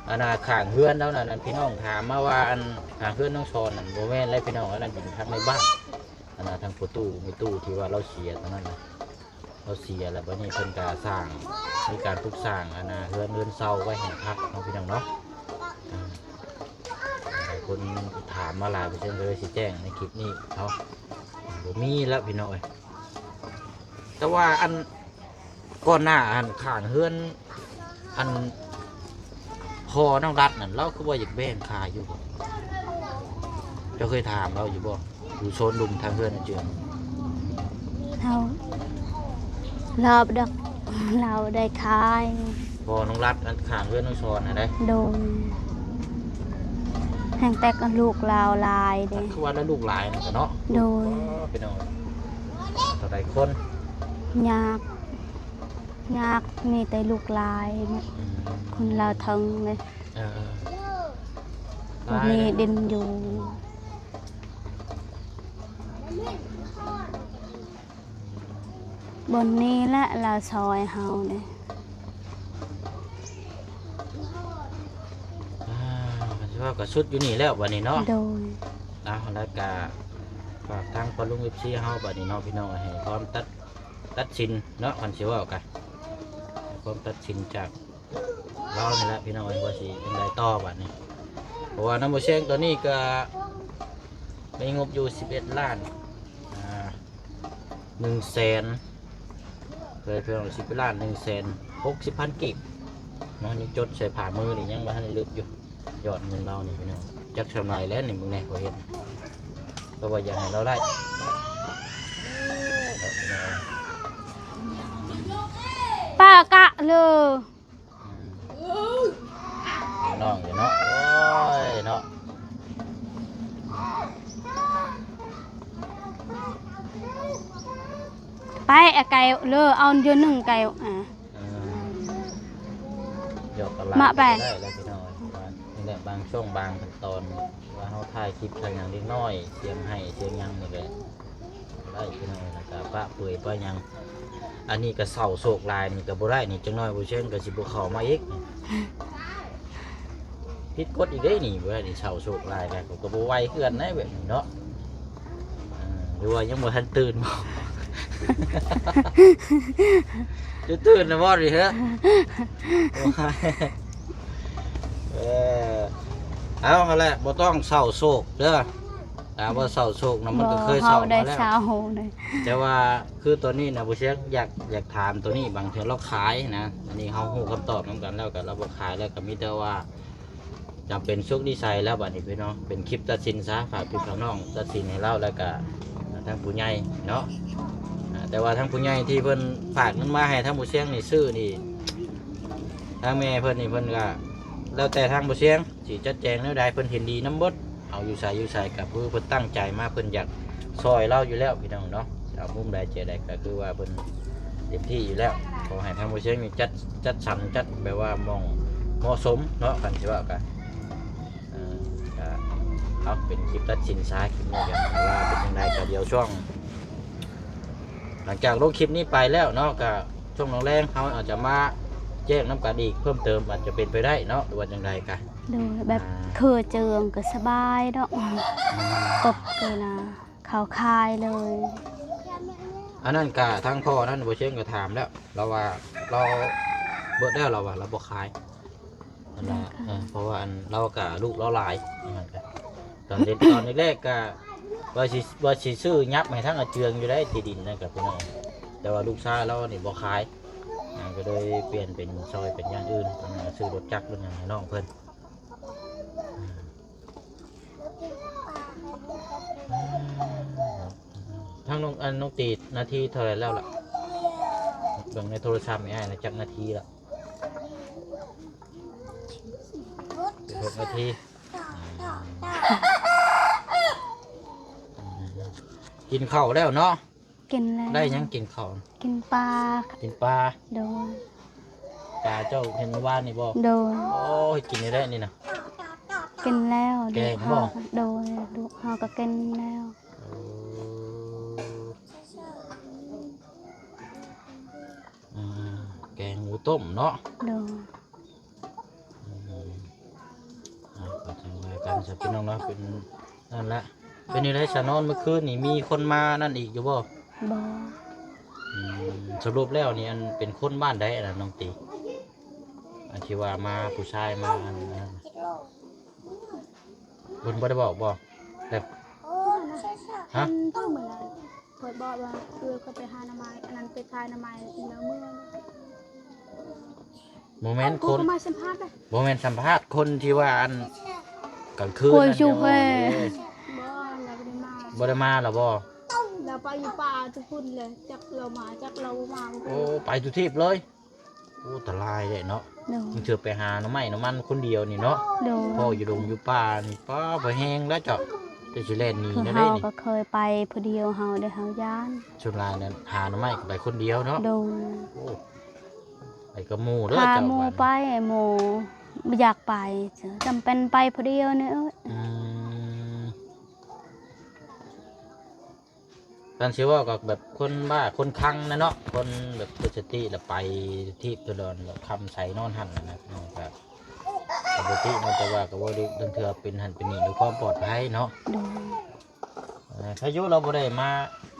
ອັນນ່າ ຂ້າງເຮືອນລາວນັ້ນ ອັນພີ່ນ້ອງຖາມມາວ່າ ອັນຂ້າງເຮືອນນ້ອງສອນນັ້ນ ບໍ່ແມ່ນແລ້ວພີ່ນ້ອງ ອັນນັ້ນດິນທາງໃນບ້ານ ອັນນ່າ ທາງພໍ່ຕູ້ແມ່ຕູ້ທີ່ວ່າລາວເສຍຕອນນັ້ນນະ ລາວເສຍແລ້ວ ບັດນີ້ເພິ່ນກະສ້າງ ມີການປຸກສ້າງ ອັນນ່າ ເຮືອນ ເຮືອນເຊົາໄວ້ໃຫ້ພັກເນາະ ພີ່ນ້ອງເນາະ. ອ່າ ຫຼາຍຄົນຖາມມາຫຼາຍ ເພິ່ນກໍເລີຍຊິແຈ້ງໃນຄລິບນີ້ເນາະ ບໍ່ມີແລ້ວພີ່ນ້ອງເອີຍ. ແຕ່ວ່າອັນ ກ່ອນໜ້າຫັ້ນ ຂ້າງເຮືອນ ອັນ ພໍ່ນ້ອງລັດນັ້ນ ລາວຄືວ່າຢາກແບ່ງຂາຍຢູ່ບໍ່? ເຈົ້າເຄີຍຖາມລາວຢູ່ບໍ່? ຢູ່ໂຊນລຸ່ມທາງເຮືອນອາເຈືອນ ເຮົາ ລາວດອກ ລາວໄດ້ຂາຍ. ພໍ່ນ້ອງລັດ ອັນ ຂ້າງເຮືອນນ້ອງສອນຫັ້ນໃດ໋? ໂດຍ ແຮ່ງແຕ່ລູກລາວຫຼາຍເດ້. ຄືວ່າລະລູກຫຼາຍນັ້ນກະເນາະ. ໂດຍ ໂອ້ ພີ່ນ້ອງ ເທົ່າໃດຄົນ? ຍາກ ຍາກ ມີແຕ່ລູກຫຼາຍເນາະ. ອືມ ຄົນລາວເທິງເດ້. ເອີ ເອີ ບໍ່ມີດິນຢູ່. ບ່ອນນີ້ແຫຼະລາວຊ່ອຍເຮົາເດ້. ອ່າ ຄັນຊິວ່າກໍສຸດຢູ່ນີ້ແລ້ວບັດນີ້ເນາະ. ໂດຍ ເອົາ ແລ້ວກະຝາກທາງພໍ່ລຸງ ເອັຟຊີ ເຮົາບັດນີ້ເນາະ ພີ່ນ້ອງ ໃຫ້ຄວາມຕັດ ຕັດສິນເນາະ ຄັນຊິເວົ້າກະ ໃຫ້ຄວາມຕັດສິນຈາກ ລາວນີ້ແຫຼະພີ່ນ້ອງເອີຍ ວ່າຊິຈັ່ງໃດຕໍ່ບາດນີ້. ເພາະວ່ານຳບໍ່ແຊງຕອນນີ້ກະມີງົບຢູ່ສິບເອັດລ້ານ ອ່າ ໜຶ່ງແສນ ເອີ ພີ່ນ້ອງ ສິບເອັດລ້ານໜຶ່ງແສນຫົກສິບພັນກີບເນາະ. ຍັງຈົດໃສ່ຜ້າມືນີ້ ຍັງບໍ່ທັນໄດ້ລຶບຢູ່ ຍອດເງິນລາວນີ້ພີ່ນ້ອງ. ຈັກສ່ຳໃດແລ້ວນີ້ ເບິ່ງແດ່ ຂ້ອຍເຫັນ ກໍວ່າຢາກໃຫ້ລາວໄດ້ ປ້າກະເລີ ອືມ ນ້ອງຢູ່ເນາະ ໂອ້ຍເນາະ. ໄປ ອາໄກ່ເລີ ເອົາຢູ່ໜຶ່ງໄກ່ ອາ ເອີ ຢອກກັນຫຼາຍ ມາໄປ ກໍໄດ້ແລ້ວພີ່ນ້ອງ ວ່ານີ້ແຫຼະ ບາງຊ່ວງບາງຂັ້ນຕອນ ວ່າເຮົາຖ່າຍຄລິບຖ່າຍຫຍັງເດັກນ້ອຍ ສຽງໄຫ້ສຽງຫຍັງນີ້ແຫຼະ ໄດ້ພີ່ນ້ອງ ແລ້ວກໍປະເປືອຍປະຫຍັງ ອັນນີ້ກໍເສົ້າໂສກຫຼາຍນີ້ກໍບໍ່ໄດ້ນີ້ ຈັກໜ້ອຍບໍ່ເຊີງກໍຊິບໍ່ເຂົ້າມາອີກ ຜິດກົດອີກເດ້ນີ້ ບໍ່ໄດ້ນີ້ ເສົ້າໂສກຫຼາຍ ແລ້ວກໍບໍ່ໄຫວເຮືອນໄດ໋ແບບນີ້ເນາະ ເອີ ຫຼືວ່າຍັງບໍ່ທັນຕື່ນບໍ ຈະຕື່ນແລ້ວບໍນີ້ເຮີ້ຍ ເອີ ເອົາຫັ້ນແຫຼະ ບໍ່ຕ້ອງເສົ້າໂສກເດີ ຖ້າວ່າເສົ້າໂສກນະ ມັນກໍເຄີຍເສົ້າມາແລ້ວ ແຕ່ວ່າຄືຕອນນີ້ນະ ບໍ່ເຊຍ ຢາກ ຢາກຖາມໂຕນີ້ ບາງເທື່ອລາວຂາຍນະ ອັນນີ້ເຮົາຮູ້ຄຳຕອບນຳກັນແລ້ວ ກໍລາວບໍ່ຂາຍແລ້ວ ກໍມີແຕ່ວ່າ ຈຳເປັນສຸກນິໄສແລ້ວບັດນີ້ພີ່ນ້ອງ ເປັນຄລິບຕັດສິນຊະ ຝາກພີ່ຝາກນ້ອງຕັດສິນໃຫ້ລາວ ແລ້ວກະທາງຜູ້ໃຫຍ່ເນາະ ອ່າ ແຕ່ວ່າທາງຜູ້ໃຫຍ່ທີ່ເພິ່ນຝາກເງິນມາໃຫ້ທາງບໍ່ຊຽງນີ້ຊື້ນີ້ ທາງແມ່ເພິ່ນນີ້ເພິ່ນກະ ແລ້ວແຕ່ທາງບໍ່ຊຽງຊິຈັດແຈງແນວໃດ ເພິ່ນເຫັນດີນຳເບິດ ເອົາຢູ່ໃສຢູ່ໃສກະຄືເພິ່ນຕັ້ງໃຈມາ ເພິ່ນຢາກຊ່ອຍລາວຢູ່ແລ້ວພີ່ນ້ອງເນາະ ເອົາມຸມໃດແຈໃດກະຄືວ່າເພິ່ນເຕັມທີ່ຢູ່ແລ້ວ ຂໍໃຫ້ທາງບໍ່ຊຽງນີ້ຈັດ ຈັດສັນ ຈັດແບບວ່າໝ່ອງເໝາະສົມເນາະ ຄັນຊິເວົ້າກະ ເອີ ກະເອົາເປັນຄລິບຕັດສິນຊະ ຄລິບນີ້ກະວ່າເປັນຈັ່ງໃດ ກະດຽວຊ່ວງ ຫຼັງຈາກລົງຄລິບນີ້ໄປແລ້ວເນາະ ກະຊ່ວງແລງໆ ເຮົາອາດຈະມາແຈ້ງນຳກັນອີກເພີ່ມເຕີມ ອາດຈະເປັນໄປໄດ້ເນາະ ຫຼືວ່າຈັ່ງໃດກະ ໂດຍ ແບບ ອ່າ ເຄີເຈີງກະສະບາຍເນາະ ອືມ ກົບເກີນນະ ເຂົາຂາຍເລີຍ ອັນນັ້ນກະທາງພໍ່ນັ້ນບໍ່ເຊີງກະຖາມແລ້ວ ລາວວ່າລາວເບິດແລ້ວ ລາວວ່າລາວບໍ່ຂາຍ ອັນລະ ເອີ ເພາະວ່າອັນລາວກະລູກລາວຫຼາຍ ອັນນັ້ນກະ ຕອນເດັກ ຕອນແລກໆກະວ່າຊິ ວ່າຊິຊື້ຫຍັບໃຫ້ທາງອາເຈືອງຢູ່ໄດ໋ ທີ່ດິນນັ້ນກະພີ່ນ້ອງ ແຕ່ວ່າລູກຊາຍລາວນີ້ບໍ່ຂາຍ ອ່າ ກໍເລີຍປ່ຽນເປັນຊ່ອຍເປັນຢ່າງອື່ນ ອັນນັ້ນກະຊື້ລົດຈັກລົດຫຍັງໃຫ້ນ້ອງເພິ່ນ ທາງນ້ອງ ອັນ ນ້ອງຕີ ນາທີເທົ່າໃດແລ້ວລະ ເບິ່ງໃນໂທລະສັບແມ່ອ້າຍນະ ຈັກນາທີລະ ສິບຫົກນາທີ ອືມ ກິນເຂົ້າແລ້ວເນາະ ກິນແລ້ວ ໄດ້ຫຍັງກິນເຂົ້າ ກິນປາ ກິນປາ ໂດຍ ປາເຈົ້າເຫັນມື້ວານນີ້ບໍ່ ໂດຍ ໂອ້ຍ ກິນໄດ້ນີ້ນະ ກິນແລ້ວ ແກງບໍ່ ໂດຍ ລູກເຮົາກໍກິນແລ້ວ ໂອ້ ອືມ ແກງໝູຕົ້ມເນາະ ໂດຍ ອືມ ອ່າ ກໍຈັ່ງວ່າກັນຊະພີ່ນ້ອງເນາະ ເປັນນັ້ນລະ ເປັນຈັ່ງໃດຊະ ນອນມື້ຄືນນີ້ມີຄົນມານັ້ນອີກຢູ່ບໍ່ ບໍ່ ອືມ ສະຫຼຸບແລ້ວນີ້ ອັນ ເປັນຄົນບ້ານໃດອັນນັ້ນນ້ອງຕີ ອັນທີ່ວ່າມາ ຜູ້ຊາຍມາ ອັນນັ້ນ ເພິ່ນບໍ່ໄດ້ບອກບໍ່ ແບບ ຮະ ເພິ່ນເວົ້າມື້ນັ້ນ ຂ້ອຍບອກວ່າ ເອີ ຂ້ອຍໄປຫາໜໍ່ໄມ້ ອັນນັ້ນໄປຂາຍໜໍ່ໄມ້ ແລ້ວເມືອ ບໍ່ແມ່ນຄົນ ບໍ່ມາສຳພາດເດ້ ບໍ່ແມ່ນສຳພາດຄົນທີ່ວ່າ ອັນ ກາງຄືນນັ້ນ ບໍ່ ລາວບໍ່ໄດ້ມາ ບໍ່ໄດ້ມາລະບໍ່ ລາວໄປຢູ່ປ່າຢູ່ພຸ້ນເລີຍ ຈັກລາວມາ ຈັກລາວບໍ່ມາ ໂອ້ ໄປທຸກທີບເລີຍ ໂອ້ ອັນຕະລາຍເດ້ເນາະ ໂດຍ ບາງເທື່ອໄປຫາໜໍ່ໄມ້ໜໍ່ມັນຄົນດຽວນີ້ເນາະ ໂດຍ ພໍ້ຢູ່ດົງຢູ່ປ່ານີ້ ປ້າ ບໍ່ແຮງແລ້ວເຈົ້າ ແຕ່ຊິແລ່ນໜີແນວໃດນີ້ ເຮົາກໍເຄີຍໄປຜູ້ດຽວ ເຮົາໄດ້ ເຮົາຢ້ານ ສ່ວນຫຼາຍນັ້ນຫາໜໍ່ໄມ້ກໍໄປຄົນດຽວເນາະ ໂດຍ ໂອ້ ໄປກັບໝູ່ເດີ ພາໝູ່ໄປ ໝູ່ບໍ່ຢາກໄປ ຈຳເປັນໄປຜູ້ດຽວນີ້ ອືມ ຄັນຊິເວົ້າກໍແບບຄົນບ້າຄົນຄັງນະເນາະ ຄົນແບບເກີດສະຕິລະໄປທີ່ຕະຫຼອນ ແບບຄຳໃສນອນຫັ້ນນະ ກໍປົກກະຕິເນາະ ແຕ່ວ່າກໍເວົ້າເລື່ອງເທື່ອເປັນຫັ້ນເປັນນີ້ ເພື່ອຄວາມປອດໄພເນາະ ໂດຍ ເອີ ພາຍຸລາວບໍ່ໄດ້ມາ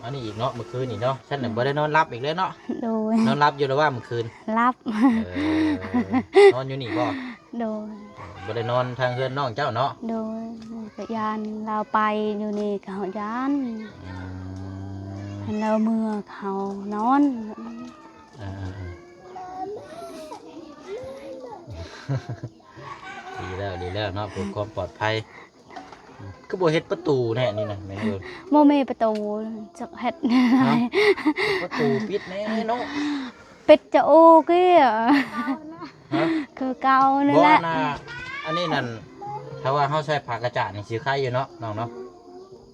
ອັນນີ້ອີກເນາະ ມື້ຄືນນີ້ເນາະ ຊັ້ນນະ ອືມ ບໍ່ໄດ້ນອນຫຼັບອີກເລີຍເນາະ ໂດຍ ນອນຫຼັບຢູ່ລະວ່າມື້ຄືນ ຫຼັບ ເອີ ນອນຢູ່ນີ້ບໍ່ ໂດຍ ບໍ່ໄດ້ນອນທາງເຮືອນນ້ອງເຈົ້າເນາະ ໂດຍ ກໍຢ້ານລາວໄປຢູ່ນີ້ກໍຢ້ານ ອືມ ຄັນລາວເມືອເຮົານອນ ເອີ ເອີ ເອີ ດີແລ້ວ ດີແລ້ວເນາະ ເພື່ອຄວາມປອດໄພ ຄືບໍ່ເຮັດປະຕູແນ່ນີ້ນະ ແມ່ເອີຍ ບໍ່ມີປະຕູ ຈັກເຮັດ ຮະ ປະຕູປິດແນ່ເນາະ ປິດຈະໂອເກ ຮະ ຄືເກົ່ານີ້ແຫຼະ ບໍ່ ອັນນ່າ ອັນນີ້ນັ້ນ ຖ້າວ່າເຮົາໃຊ້ຜ້າກະຈາດນີ້ຊິໄຄຢູ່ເນາະ ນ້ອງເນາະ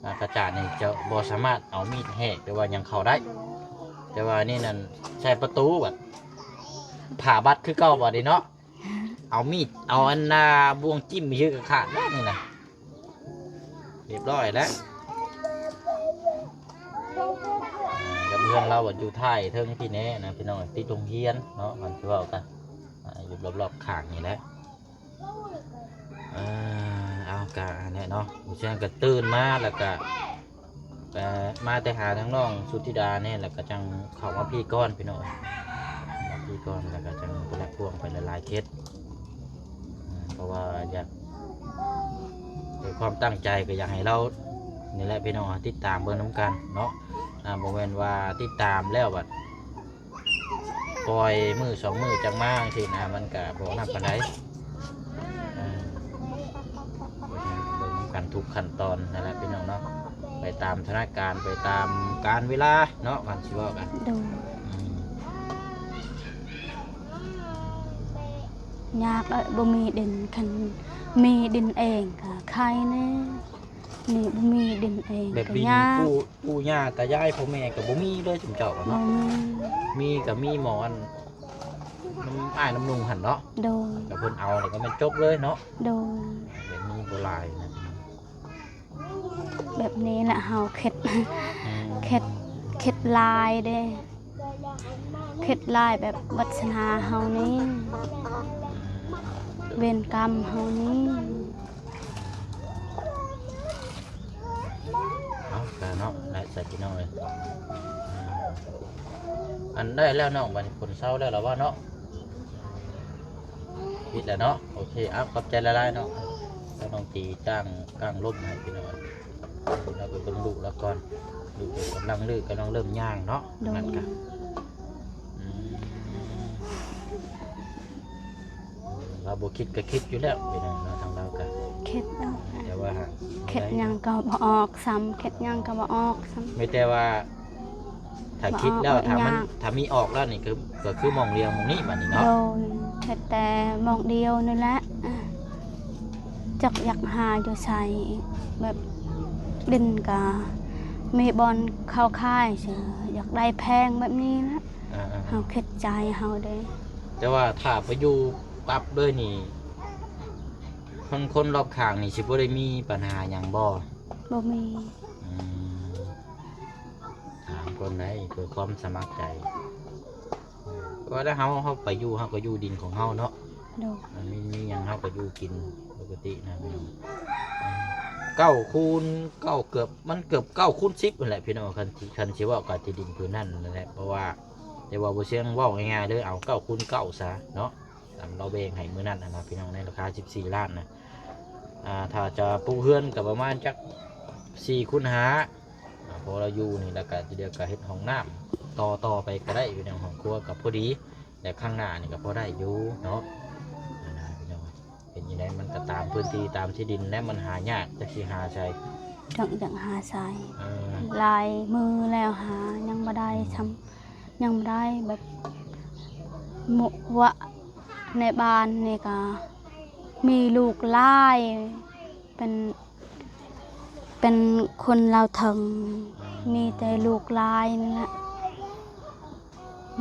ຜ້າກະຈາດນີ້ຈະບໍ່ສາມາດເອົາມີດແຫກ ຫຼືວ່າຫຍັງເຂົ້າໄດ້ ແຕ່ວ່ານີ້ນັ້ນໃສ່ປະຕູບັດ ຜ່າບັດຄືເກົ່າບັດນີ້ເນາະ. ເອົາມີດ ເອົາອັນນ່າ ບ່ວງຈິ້ມຊື່ກໍຂາດແລ້ວນີ້ນະ. ຮຽບຮ້ອຍແລ້ວ. ອ່າ ກັບເຮືອນລາວຢູ່ທ້າຍເທິງພີ້ແນ່ນະ ພີ່ນ້ອງ, ຕິດໂຮງຮຽນເນາະ, ມັນຊິເວົ້າກັນ ອ່າ ຢູ່ລອບໆຂ້າງນີ້ແຫຼະ. ເອີ ເອົາ ກະອັນນີ້ເນາະ, ມື້ເຊົ້າກໍຕື່ນມາ ແລ້ວກະ ເອີ ມາແຕ່ຫາທາງນ້ອງສຸທິດາແນ່ ແລ້ວກໍຈັ່ງເຂົ້າມາພີ້ກ່ອນ ພີ່ນ້ອງ, ມາພີ້ກ່ອນ ແລ້ວກໍຈັ່ງໄປລະພວງໄປຫຼາຍໆເຂດ. ເພາະວ່າຢາກ ໂດຍຄວາມຕັ້ງໃຈກໍຢາກໃຫ້ລາວນີ້ແຫຼະ ພີ່ນ້ອງ, ຕິດຕາມເບິ່ງນຳກັນເນາະ. ອ່າ ບໍ່ແມ່ນວ່າຕິດຕາມແລ້ວບັດປ່ອຍມື້ສອງມື້ຈັ່ງມາຈັ່ງຊີ້ນະ, ມັນກໍບໍ່ນັບປານໃດ. ເອີ ເບິ່ງນຳກັນທຸກຂັ້ນຕອນນັ້ນແຫຼະ ພີ່ນ້ອງເນາະ, ໄປຕາມສະຖານະການ ໄປຕາມການເວລາເນາະ, ຄັນຊິເວົ້າກັນ. ໂດຍ. ອືມ. ຍາກເອີຍ ບໍ່ມີດິນ, ຄັນມີດິນເອງກໍໄຄແດ່, ນີ້ບໍ່ມີດິນເອງ ແບບ ກໍ ດິນ ຍາກ. ປູ່ ປູ່ຍ່າຕາຍາຍພໍ່ແມ່ກໍບໍ່ມີເລີຍ ຊຸມເຈົ້າເນາະ. ບໍ່ມີ. ມີກໍມີໝໍ້ອັນ ນຳອ້າຍນຳລຸງຫັ້ນເນາະ. ໂດຍ. ແລ້ວເພິ່ນເອົາແລ້ວກໍແມ່ນຈົບເລີຍເນາະ. ໂດຍ. ແບບນີ້ບໍ່ຫຼາຍນະ. ແບບນີ້ແຫຼະເຮົາເຄັດ ອືມ ເຄັດ ເຄັດຫຼາຍເດ້ ເຄັດຫຼາຍແບບວາດສະໜາເຮົານີ້ ເວນກຳເຮົານີ້. ເອົາ ກະເນາະ ໄດ້ໃສ່ພີ່ນ້ອງເອີຍ. ອັນ ໄດ້ແລ້ວນ້ອງ, ບັດນີ້ຝົນເຊົາແລ້ວລະວ່າເນາະ. ຜິດແລ້ວເນາະ. ໂອເຄ ເອົາ ຂອບໃຈຫຼາຍໆເນາະ. ແລ້ວນ້ອງຕີຕັ້ງກ້າງລົມໃຫ້ພີ່ນ້ອງ, ລາວໄປເບິ່ງລູກລາວກ່ອນ. ລູກກຳລັງລື້ ກຳລັງເລີ່ມຍ່າງເນາະ. ໂດຍ. ນັ້ນກະ ອືມ ລາວບໍ່ຄິດກໍຄິດຢູ່ແລ້ວ ພີ່ນ້ອງເນາະ, ທາງລາວກໍຄິດເນາະ. ແຕ່ວ່າ ເຄັດຫຍັງກໍບໍ່ອອກຊ້ຳ, ເຄັດຫຍັງກໍບໍ່ອອກຊ້ຳ. ມີແຕ່ວ່າ ຖ້າຄິດແລ້ວ ບໍ່ອອກ ຖ້າມັນ ຍາກ ຖ້າມີອອກແລ້ວນີ້ ຄື ກໍຄືໝ່ອງດຽວໝ່ອງນີ້ບັດນີ້ເນາະ. ໂດຍ. ເຮັດແຕ່ໝ່ອງດຽວນີ້ແຫຼະ, ຈັກຢາກຫາຢູ່ໃສ, ແບບດິນກະມີບ່ອນເຂົ້າຂາຍຊື່, ຢາກໄດ້ແພງແບບນີ້ແຫຼະ. ອ່າໆ ເຮົາຄິດໃຈເຮົາເດ້. ແຕ່ວ່າຖ້າໄປຢູ່ປັບເລີຍນີ້ ຄົນ ຄົນລອບຂ້າງນີ້ຊິບໍ່ໄດ້ມີບັນຫາຫຍັງບໍ່? ບໍ່ມີ. ອືມ ຖາມກ່ອນໄດ້ ເພື່ອຄວາມສະໝັກໃຈ. ເພາະວ່າຖ້າເຮົາ ເຮົາໄປຢູ່ ເຮົາກໍຢູ່ດິນຂອງເຮົາເນາະ. ໂດຍ. ມັນມີ ມີຫຍັງເຮົາກໍຢູ່ກິນປົກກະຕິນະ ພີ່ນ້ອງ. ເກົ້າຄູນເກົ້າ ເກືອບ ມັນເກືອບເກົ້າຄູນສິບຫັ້ນແຫຼະ ພີ່ນ້ອງ, ຄັນ ຄັນຊິເວົ້າກັບທີ່ດິນພື້ນນັ້ນນັ້ນແຫຼະ. ເພາະວ່າ ແຕ່ວ່າບໍ່ຊຽງເວົ້າງ່າຍໆເລີຍ, ເອົາເກົ້າຄູນເກົ້າຊະເນາະ, ຕາມລາວແບ່ງໃຫ້ມື້ນັ້ນນະ ພີ່ນ້ອງ, ໃນລາຄາສິບສີ່ລ້ານນະ. ອ່າ ຖ້າຈະປຸກເຮືອນກໍປະມານຈັກສີ່ຄູນຫ້າ. ອ່າ ພໍລາວຢູ່ນີ້ແລ້ວກະ ດຽວກະເຮັດຫ້ອງນ້ຳຕໍ່ ຕໍ່ໄປກໍໄດ້, ຢູ່ໃນຫ້ອງຄົວກໍພໍດີ, ແລະ ຂ້າງໜ້ານີ້ກໍພໍໄດ້ຢູ່ເນາະ. ອັນນັ້ນ ເປັນຈັ່ງໃດ ມັນກໍຕາມພື້ນທີ່ ຕາມທີ່ດິນແຫຼະ, ມັນຫາຍາກ ຈັກຊິຫາໃສ ຈັກຢາກຫາໃສ. ເອີ ຫຼາຍມື້ແລ້ວຫາຍັງບໍ່ໄດ້ ອືມ ຊ້ຳ, ຍັງບໍ່ໄດ້ ແບບ ໝູ່ ວະ ໃນບ້ານນີ້ກໍມີລູກຫຼາຍ ເປັນ ເປັນຄົນລາວເທິງ ມີແຕ່ລູກຫຼາຍນີ້ແຫຼະ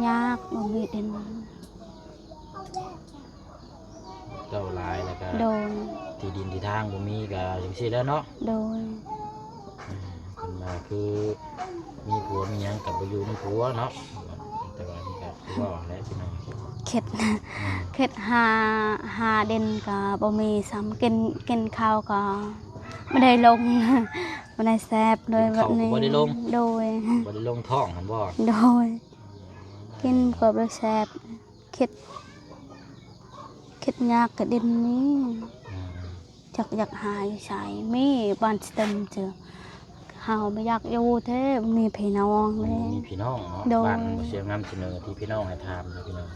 ຍາກ ບໍ່ມີດິນ. ເຈົ້າຫຼາຍແລ້ວກໍ ໂດຍ ທີ່ດິນທີ່ທາງບໍ່ມີກໍຈັ່ງຊີ້ແຫຼະເນາະ. ໂດຍ. ອືມ ເພິ່ນວ່າຄືມີຜົວມີຫຍັງກໍບໍ່ຢູ່ນຳຜົວເນາະ, ແຕ່ວ່ານີ້ກໍຄືເວົ້າແຫຼະ ພີ່ນ້ອງ. ເຂັດ ອືມ ເຂັດຫາ ຫາເດັ່ນກໍບໍ່ມີຊ້ຳ, ກິນ ກິນເຂົ້າກໍບໍ່ໄດ້ລົງ ບໍ່ໄດ້ແຊບເລີຍ ກິນເຂົ້າກໍບໍ່ໄດ້ລົງ. ແບບນີ້ ໂດຍ ບໍ່ໄດ້ລົງທ້ອງຫັ້ນບໍ່? ໂດຍ. ກິນກໍບໍ່ແຊບ ເຂັດ ເຂັດຍາກກະດິນນີ້. ອືມ ຈັກຢາກຫາຢູ່ໃສ ມີບ້ານສະເຕັມເຈີ ເຮົາບໍ່ຢາກຢູ່ແທ້ ບໍ່ມີພີ່ນ້ອງເດ້. ບໍ່ມີພີ່ນ້ອງເນາະ. ໂດຍ. ບ້ານບໍ່ຊຽງນຳສະເໜີທີ່ພີ່ນ້ອງໃຫ້ຖາມນະ ພີ່ນ້ອງ.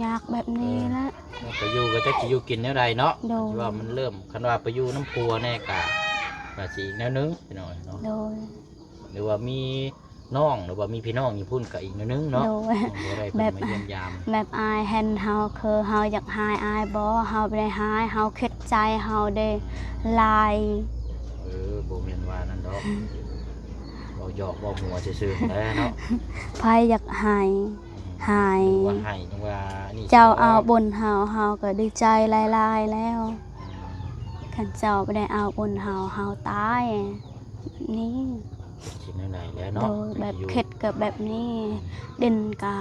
ຍາກແບບນີ້ແຫຼະ. ເອີ ໄປຢູ່ກໍຈັກຊິຢູ່ກິນແນວໃດເນາະ. ໂດຍ. ວ່າມັນເລີ່ມ ຄັນວ່າໄປຢູ່ນຳຜົວແນ່ກະ ກະຊິອີກແນວໜຶ່ງ ພີ່ນ້ອງເນາະ. ໂດຍ. ຫຼືວ່າມີ ນ້ອງ ຫຼືວ່າມີພີ່ນ້ອງຢູ່ພຸ້ນກໍອີກແນວໜຶ່ງເນາະ. ໂດຍ. ຈັ່ງບໍ່ໄດ້ເພິ່ນມາຢ້ຽມຢາມ ແບບ ແບບອ້າຍເຫັນເຮົາ ຄືເຮົາຢາກຫາຍອ້າຍບໍ່? ເຮົາບໍ່ໄດ້ຫາຍ ເຮົາເຂັດໃຈເຮົາເດ້ຫຼາຍ. ເອີ ບໍ່ແມ່ນວ່ານັ້ນດອກ ອືມ ເ ເວົ້າຢອກເວົ້າຫົວຊື່ໆ ແຫຼະເນາະ. ໃຜຢາກໃຫ້ ໃຫ້ ວ່າໃຫ້ວ່ານີ້ ເຈົ້າເອົາບຸນເຮົາ ເຮົາກໍດີໃຈຫຼາຍໆແລ້ວ. ຄັນເຈົ້າບໍ່ໄດ້ເອົາບຸນເຮົາ ເຮົາຕາຍນີ້. ຊິແນວໃດແລ້ວເນາະ ໂດຍ ແບບເຂດກໍແບບນີ້ ດິນກໍ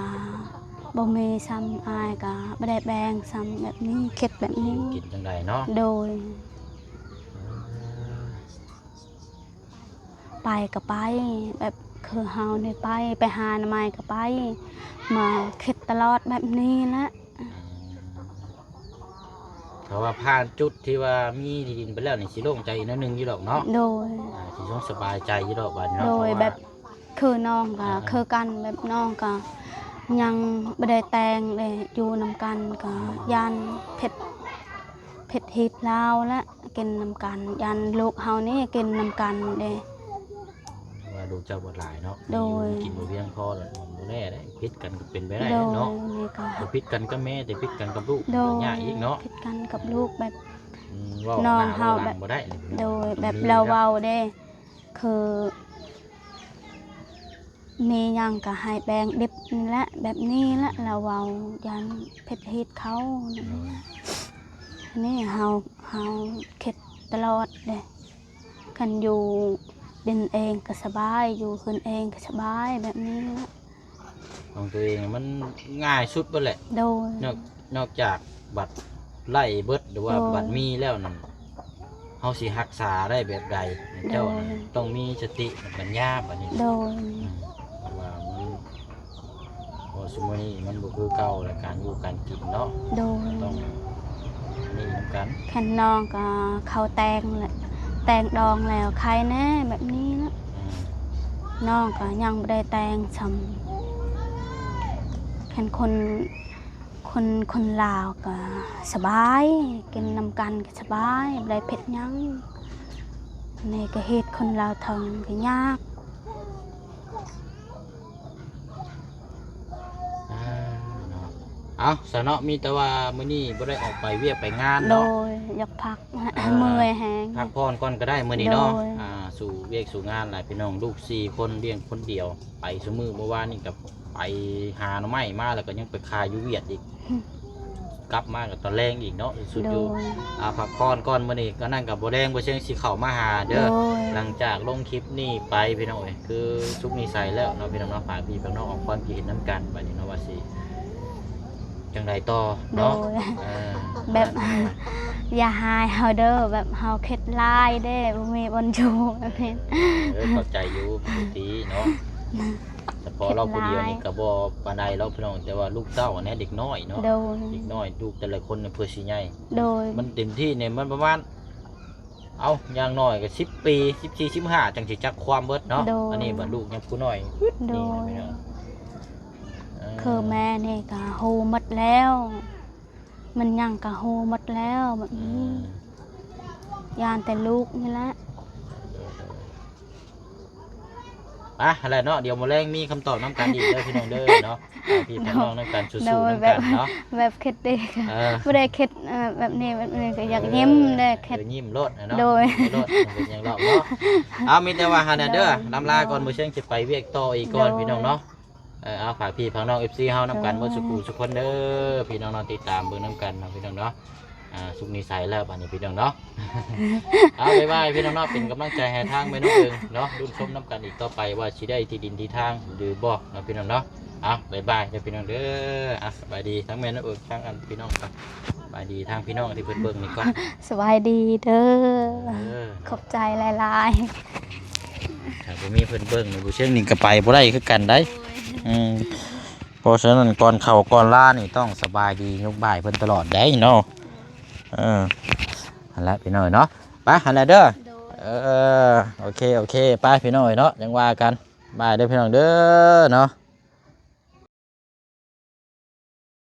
ບໍ່ມີຊ້ຳ ອ້າຍກໍບໍ່ໄດ້ແບ່ງຊ້ຳ ແບບນີ້ ເຂດແບບນີ້ ຢູ່ກິນຈັ່ງໃດເນາະ. ໂດຍ ໄປກໍໄປ ແບບຄືເຮົານີ້ໄປ ໄປຫາໜໍ່ໄມ້ກໍໄປ ມາເຂດຕະຫຼອດແບບນີ້ແຫຼະ. ອືມ ຖ້າວ່າຜ່ານຈຸດທີ່ວ່າມີທີ່ດິນໄປແລ້ວນີ້ ຊິໂລ່ງໃຈອີກໜ້ອຍໜຶ່ງຢູ່ດອກເນາະ. ໂດຍ ອ່າ ຊິຊົງສະບາຍໃຈຢູ່ດອກບາດນີ້ເນາະ. ໂດຍ ເພາະວ່າ ແບບຄືນ້ອງກໍ ອ່າ ຄືກັນ ແບບນ້ອງກໍຍັງບໍ່ໄດ້ແຕ່ງເດ້ ຢູ່ນຳກັນກໍ ອືມ ຢ້ານເພັດ ເພັດຮີດລາວແຫຼະ ກິນນຳກັນ ຢ້ານລູກເຮົານີ້ກິນນຳກັນເດ້ ວ່າລູກເຈົ້າບໍ່ຫຼາຍເນາະ. ໂດຍ ຢູ່ກິນບໍ່ພຽງພໍ ແລ້ວມັນບໍ່ແນ່ເດ້ ຜິດກັນກໍເປັນໄປໄດ້ເນາະ. ໂດຍ ນີ້ກໍ ບໍ່ຜິດກັນກັບແມ່ ແຕ່ຜິດກັນກັບລູກ ໂດຍ ກໍຍາກອີກເນາະ. ຜິດກັນກັບລູກແບບ ອືມ ເວົ້າໜ້າເວົ້າຫຼັງບໍ່ໄດ້. ໂດຍ ແບບລາວເວົ້າເດ້ ຄື ມີຫຍັງກໍໃຫ້ແບ່ງດິບນີ້ແຫຼະ ແບບນີ້ແຫຼະ ອືມ ລາວເວົ້າ ຢ້ານເພັດຮີດເຂົາ. ໂດຍ ນີ້ເຮົາ ເຮົາເຂດຕະຫຼອດເດ້ ຄັນຢູ່ດິນເອງກໍສະບາຍ ຢູ່ເຮືອນເອງກໍສະບາຍ ແບບນີ້ແຫຼະ. ຂອງຕົວເອງມັນງ່າຍສຸດເບິດແຫຼະ. ໂດຍ ນອກ ນອກຈາກບັດໄລ່ເບິດ ຫຼືວ່າ ໂດຍ ບັດມີແລ້ວນັ້ນ ເຮົາຊິຮັກສາໄດ້ແບບໃດ? ໂດຍ ເຈົ້ານັ້ນຕ້ອງມີສະຕິປັນຍາບາດນີ້. ໂດຍ ອືມ ເພາະວ່າມັນ ເພາະຊຸມື້ນີ້ມັນບໍ່ຄືເກົ່າແລ້ວ ການຢູ່ການກິນເນາະ. ໂດຍ ຕ້ອງ ອັນນີ້ນຳກັນ. ຄັນນ້ອງກໍເຂົ້າແຕ່ງແລ້ວ ແຕ່ງດອງແລ້ວ ໃຄແນ່ແບບນີ້ນະ. ອືມ ນ້ອງກໍຍັງບໍ່ໄດ້ແຕ່ງຊ້ຳ. ຄັນຄົນ ຄົນ ຄົນລາວກໍສະບາຍ ກິນນຳກັນກໍສະບາຍ ອືມ ບໍ່ໄດ້ເພັດຫຍັງ. ນີ້ກໍເຮັດຄົນລາວເຖິງກໍຍາກ. ອ່າ ເນາະ ເອົາຊະເນາະ ມີແຕ່ວ່າມື້ນີ້ບໍ່ໄດ້ອອກໄປວຽກໄປງານເນາະ. ໂດຍ ຢາກພັກ ເອີ ເມື່ອຍແຮງ ພັກຜ່ອນກ່ອນກໍໄດ້ມື້ນີ້ເນາະ. ໂດຍ ອ່າ ສູ້ວຽກສູ້ງານຫຼາຍ ພີ່ນ້ອງ ລູກສີ່ຄົນ ລ້ຽງຄົນດຽວ ໄປຊຸມື້. ເມື່ອວານນີ້ກໍໄປຫາໜໍ່ໄມ້ມາ ແລ້ວກໍຍັງໄປຂາຍຢູ່ຫວຽດອີກ. ອືມ ກັບມາກໍຕອນແລງອີກເນາະ ສຸດຢູ່. ໂດຍ ອ່າ ພັກຜ່ອນກ່ອນ ມື້ນີ້ກໍນັ້ນກໍບໍ່ແລງບໍ່ຊຽງຊິເຂົ້າມາຫາເດີ. ໂດຍ ຫຼັງຈາກລົງຄລິບນີ້ໄປ ພີ່ນ້ອງເອີຍ ຄືສຸກນິໄສແລ້ວເນາະ ພີ່ນ້ອງເນາະ. ຝາກພີ່ຝາກນ້ອງອອກຄວາມຄິດເຫັນນຳກັນບາດນີ້ເນາະ ວ່າຊິຈັ່ງໃດຕໍ່ເນາະ. ໂດຍ ເອີ ແບບ ອ່າ ຢ່າຮ້າຍເຮົາເດີ ແບບເຮົາເຂດຫຼາຍເດ້ ບໍ່ມີບ່ອນຢູ່ແບບນີ້. ເອີ ເຂົ້າໃຈຢູ່ ປົກກະຕິເນາະ. ສະເພາະລາວຜູ້ດຽວນີ້ກໍບໍ່ປານໃດດອກ ພີ່ນ້ອງ ແຕ່ວ່າລູກເຕົ້າຫັ້ນແຫຼະ ເດັກນ້ອຍເນາະ. ໂດຍ ເດັກນ້ອຍ ລູກແຕ່ລະຄົນນີ້ເພື່ອຊິໃຫຍ່. ໂດຍ ມັນເຕັມທີ່ນີ້ມັນປະມານ ເອົາ ຢ່າງໜ້ອຍກໍສິບປີ ສິບສີ່ ສິບຫ້າ ຈັ່ງຊິຈັກຄວາມເບິດເນາະ. ໂດຍ ອັນນີ້ບັດລູກຍັງຜູ້ນ້ອຍ. ໂດຍ ນີ້ນະ ພີ່ນ້ອງ ເອີ ຄືແມ່ນີ້ກໍຮູ້ໝົດແລ້ວ ມັນຫຍັງກໍຮູ້ໝົດແລ້ວແບບນີ້. ອືມ ຢ້ານແຕ່ລູກນີ້ແຫຼະ. ໄປຫັ້ນແຫຼະເນາະ ດຽວມື້ແລງມີຄຳຕອບນຳກັນອີກເດີ ພີ່ນ້ອງເດີເນາະ. ພາພີ່ພານ້ອງນຳກັນ ສູ້ໆນຳກັນເນາະ. ແບບຄິດເດ້ ເອີ ບໍ່ໄດ້ຄິດ ເອີ ແບບນີ້ ແບບນີ້ກໍຢາກຍິ້ມເດ້ ຄິດ ເອີ ຍິ້ມໂລດເນາະ. ໂດຍ ຍິ້ມໂລດ ບໍ່ເປັນຫຍັງດອກເນາະ. ເອົາ ມີແຕ່ວ່າຫັ້ນແຫຼະເດີ ໂດຍ ລຳລາກ່ອນ ໂດຍ ມື້ເຊົ້າຊິໄປວຽກຕໍ່ອີກກ່ອນ ໂດຍ ພີ່ນ້ອງເນາະ. ເອີ ເອົາ ຝາກພີ່ຝາກນ້ອງ ເອັຟຊີ ເຮົານຳກັນ ໂດຍ ເບິດສູ່ຜູ້ສູ່ຄົນເດີ ພີ່ນ້ອງເນາະ. ຕິດຕາມເບິ່ງນຳກັນເນາະ ພີ່ນ້ອງເນາະ. ອ່າ ສຸກນິໄສແລ້ວບາດນີ້ ພີ່ນ້ອງເນາະ. ເອົາ ບາຍບາຍ ພີ່ນ້ອງເນາະ. ເປັນກຳລັງໃຈໃຫ້ທາງແມ່ນ້ອງເອີງເນາະ ລຸ້ນຊົມນຳກັນອີກຕໍ່ໄປວ່າຊິໄດ້ທີ່ດິນທີ່ທາງຫຼືບໍ່ເນາະ ພີ່ນ້ອງເນາະ. ເອົາ ບາຍບາຍເດີ ພີ່ນ້ອງເດີ. ອ່ະ ສະບາຍດີທາງແມ່ນ້ອງເອີງ ທາງອັນພີ່ນ້ອງ ສະບາຍດີທາງພີ່ນ້ອງທີ່ເພິ່ນເບິ່ງນີ້ກ່ອນ. ສະບາຍດີເດີ ເອີ ຂອບໃຈຫຼາຍໆ. ຖ້າບໍ່ມີເພິ່ນເບິ່ງນີ້ ຜູ້ເຊິ່ງນີ້ກໍໄປບໍ່ໄດ້ຄືກັນໄດ໋. ໂດຍ ອືມ ເພາະສະນັ້ນ ກ່ອນເຂົ້າກ່ອນລານີ້ ຕ້ອງສະບາຍດີຍົກບ່າຍເພິ່ນຕະຫຼອດໄດ໋ເນາະ. ເອີ ຫັ້ນແຫຼະ ພີ່ນ້ອງເອີຍເນາະ. ໄປຫັ້ນແຫຼະເດີ. ໂດຍ ເອີ ໂອເຄ ໂອເຄ ໄປ ພີ່ນ້ອງເອີຍເນາະ ຈັ່ງວ່າກັນ. ບາຍເດີ ພີ່ນ້ອງເດີເນາະ.